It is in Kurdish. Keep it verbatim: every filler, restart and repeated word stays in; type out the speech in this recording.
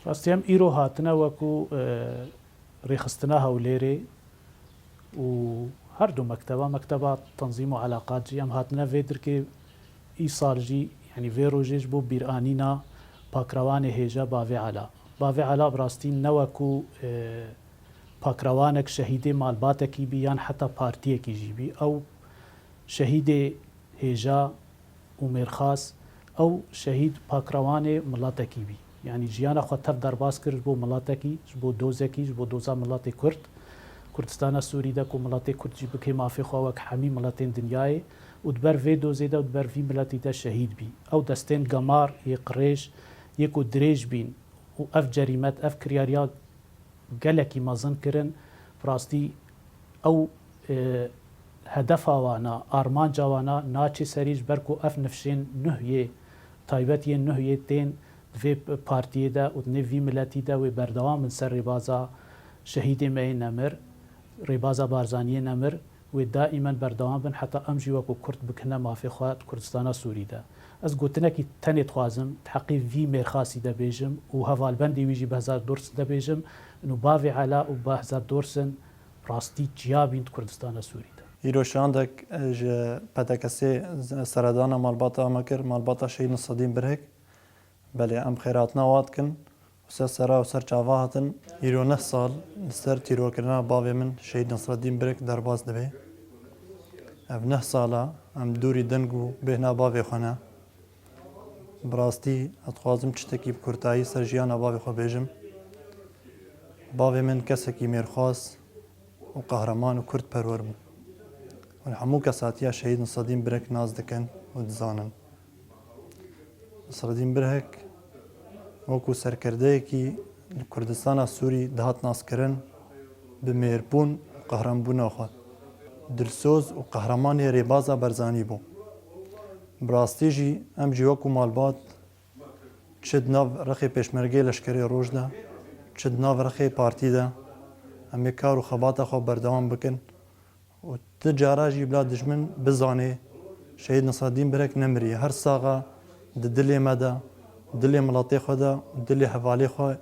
Rastî em îro hatine wekû, e, rêxistina Hewlêrê û her du mekteba, mekteba tenzîm û elaqat jî em hatine vê dirkê îsal jî, yanî vê rojê ji bo bîranîna pakrewanê hêja Bavê Ela. Bavê Ela bi rastî ne wekû, e, pakrewanek şehîdê malbatekî bî yan heta partiyekî jî bî. Ew şehîdê hêja û mêrxas, ew şehîd pakrewanê miletekî bî. Yanî jiyana xwe tev derbas kir ji bo miletekî, ji bo dozekî, ji bo doza miletê Kurd. Kurdistana Sûrî de ku miletê Kurd jî bikê mafê xwe wek hemî miletên dinyayê û di ber vê dozê de û di ber vî miletî de şehîd bî. Ew destên gemar yê qirêj, yê ku dirêj bîn û ev cerîmet, ev kiryariya gelekî mezin kirin. Bi rastî ew, e, hedefa wana, armanca wana naçê serî, ji ber ku ev nifşên nuh yê taybet yên nuh yê tên di vê partiyê de û di nêv vî miletî de wê berdewam bin ser rêbaza şehîdê me yê nemir, rêbaza Barzaniyê nemir. Wê daîmen berdewam bin heta em jî wekû Kurd bikine mafê xwe di Kurdistana Sûrî de. Ez gotinekî tenê dixwazim di heqê vî mêrxasî de bêjim û hevalbendê wî jî Behzad Dors de bêjim. Û Bavê Ela û Behzad Dorsin rastî çiya bîn di Kurdistana Sûrî de. Îro şandek ji P D K S'ê seredana malbata me kir, malbata Şehîd Nisredîn Birhik. Belê, em xêrhatina wa dikin û ser sera û ser çava hatin. Îro neh sal li ser tîrokirina bavê min Şehîd Nesreddîn Birek derbas dibe. Ev neh sala em dûrî deng û bêhna bavê xwe ne. Bi rastî, ez dixwazim tiştekî bi kurtayî ser jiyana bavê xwe bêjim. Bavê min kesekî mêrxas û qehreman û kurdperwer bû. Hûn hemû kes hatiya Şehîd Nisreddîn Birek nas dikin û dizanin. Nisreddîn Birek wekû serkerdeyekî li Kurdistana Sûrî dihat naskirin, bi mêrbûn û qehremanbûna xwe dilsoz û qehremanê rêbaza Barzanî bû. Bi rastî jî em jî wekû malbat çi di nav rexê Pêşmergê Leşkerê Roj de, çi di nav rexê partî de, em ê kar û xebata xwe berdewam bikin. Û ti cara jî bila dijmin bizane, Şehîd Nisreddîn Birek nemiriye. Her sax e di dilê me de, dilê miletê xwe de, dilê hevalê xwe